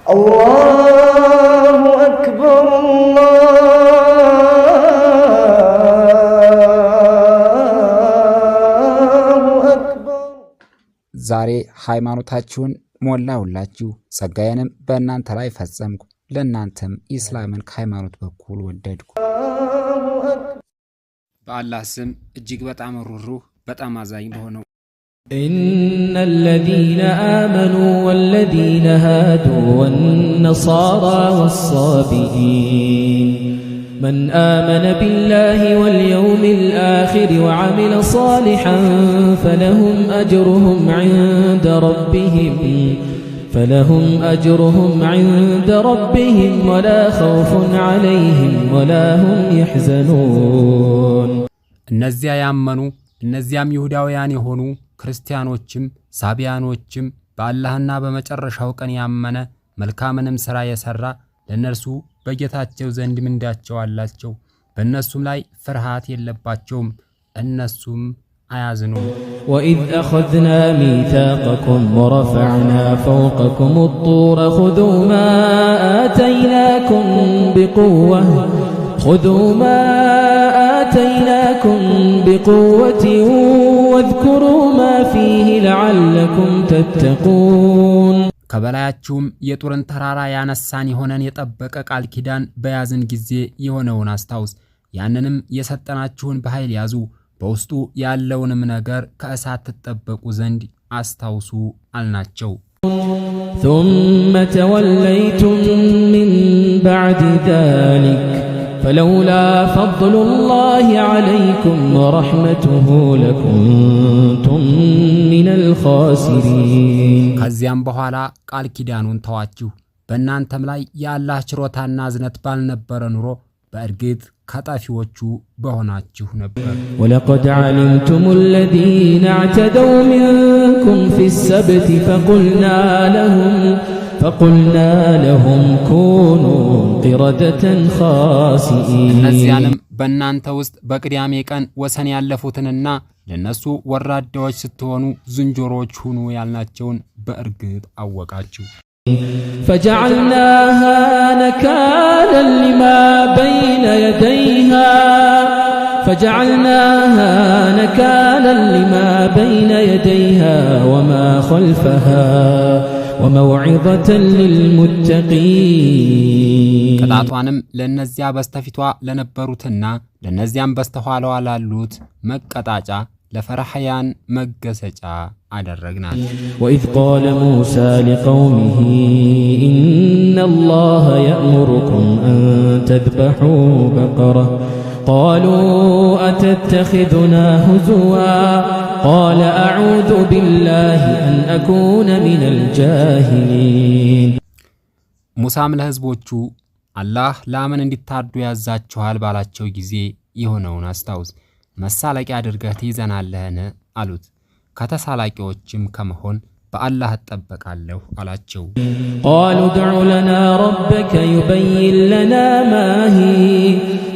الله أكبر الله أكبر። ዛሬ ሃይማኖታችሁን ሞላሁላችሁ፣ ጸጋዬንም በእናንተ ላይ ፈጸምኩ፣ ለእናንተም ኢስላምን ከሃይማኖት በኩል ወደድኩ። በአላህ ስም እጅግ በጣም ሩህሩህ በጣም አዛኝ በሆነው። إن الذين آمنوا والذين هادوا والنصارى والصابئين من آمن بالله واليوم الآخر وعمل صالحا فلهم أجرهم عند ربهم ولا خوف عليهم ولا هم يحزنون። እነዚያ ያመኑ፣ እነዚያም ይሁዳውያን የሆኑ፣ ክርስቲያኖችም ሳቢያኖችም፣ በአላህና በመጨረሻው ቀን ያመነ፣ መልካምንም ሥራ የሠራ፣ ለእነርሱ በጌታቸው ዘንድ ምንዳቸው አላቸው። በእነሱም ላይ ፍርሃት የለባቸውም፣ እነሱም አያዝኑም። وإذ أخذنا ميثاقكم ورفعنا فوقكم الطور خذوا ما آتيناكم بقوة واذكروا ما فيه لعلكم تتقون። ከበላያችሁም የጡርን ተራራ ያነሳን የሆነን የጠበቀ ቃል ኪዳን በያዝን ጊዜ የሆነውን አስታውስ። ያንንም የሰጠናችሁን በኃይል ያዙ፣ በውስጡ ያለውንም ነገር ከእሳት ትጠበቁ ዘንድ አስታውሱ አልናቸው። ثم توليتم من بعد ذلك فلولا فضل الله عليكم ورحمته لكنتم من الخاسرين። ከዚያም በኋላ ቃል ኪዳኑን ተዋችሁ። በእናንተም ላይ የአላህ ችሮታና እዝነት ባልነበረ ኑሮ በእርግጥ ከጠፊዎቹ በሆናችሁ ነበር። ولقد علمتم الذين اعتدوا منكم في السبت فقلنا لهم كونوا قردة خاسئين። እነዚያንም በእናንተ ውስጥ በቅዳሜ ቀን ወሰን ያለፉትንና ለእነሱ ወራዳዎች ስትሆኑ ዝንጀሮዎች ሁኑ ያልናቸውን በእርግጥ አወቃችሁ። فجعلناها نكالا لما بين يديها فجعلناها نكالا لما بين يديها وما خلفها وموعظة للمتقين። ቅጣቷንም ለእነዚያ በስተፊቷ ለነበሩትና ለእነዚያም በስተኋላዋ ላሉት መቀጣጫ፣ ለፈራህያን መገሰጫ አደረግናት። وإذ قال موسى لقومه إن الله يأمركم أن تذبحوا بقرة قالوا أتتخذنا هزوا قال أعوذ بالله أن أكون من الجاهلين። ሙሳም ለሕዝቦቹ አላህ ላምን እንዲታርዱ ያዛችኋል ባላቸው ጊዜ የሆነውን አስታውስ። መሳለቂያ አድርገህ ትይዘናለህን? አሉት። ከተሳላቂዎችም ከመሆን በአላህ እጠበቃለሁ አላቸው። قالوا ادع لنا ربك يبين لنا ما هي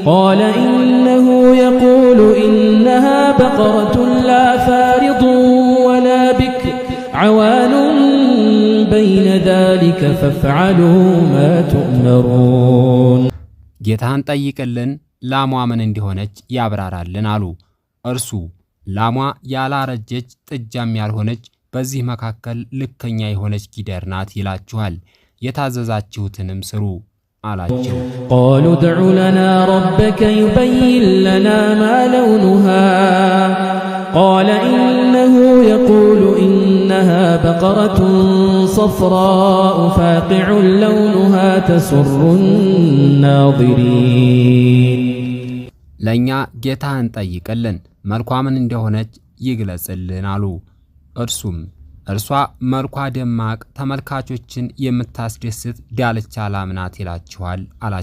قال إنه يقول إنها بقرة لا فارض ولا بكر عوان بين ذلك فافعلوا ما تؤمرون። ጌታህን ጠይቅልን፣ ላሟ ምን እንደሆነች ያብራራልን አሉ። እርሱ ላሟ ያላረጀች ጥጃም ያልሆነች፣ በዚህ መካከል ልከኛ የሆነች ጊደር ናት ይላችኋል። የታዘዛችሁትንም ስሩ አላቸው። قالوا ادع لنا ربك يبين لنا ما لونها قال إنه يقول إنها بقرة صفراء فاقع لونها تسر الناظرين። ለእኛ ጌታህን ጠይቅልን፣ መልኳ ምን እንደሆነች ይግለጽልን አሉ። እርሱም እርሷ መልኳ ደማቅ፣ ተመልካቾችን የምታስደስት ዳልቻ ላም ናት ይላችኋል አላቸው።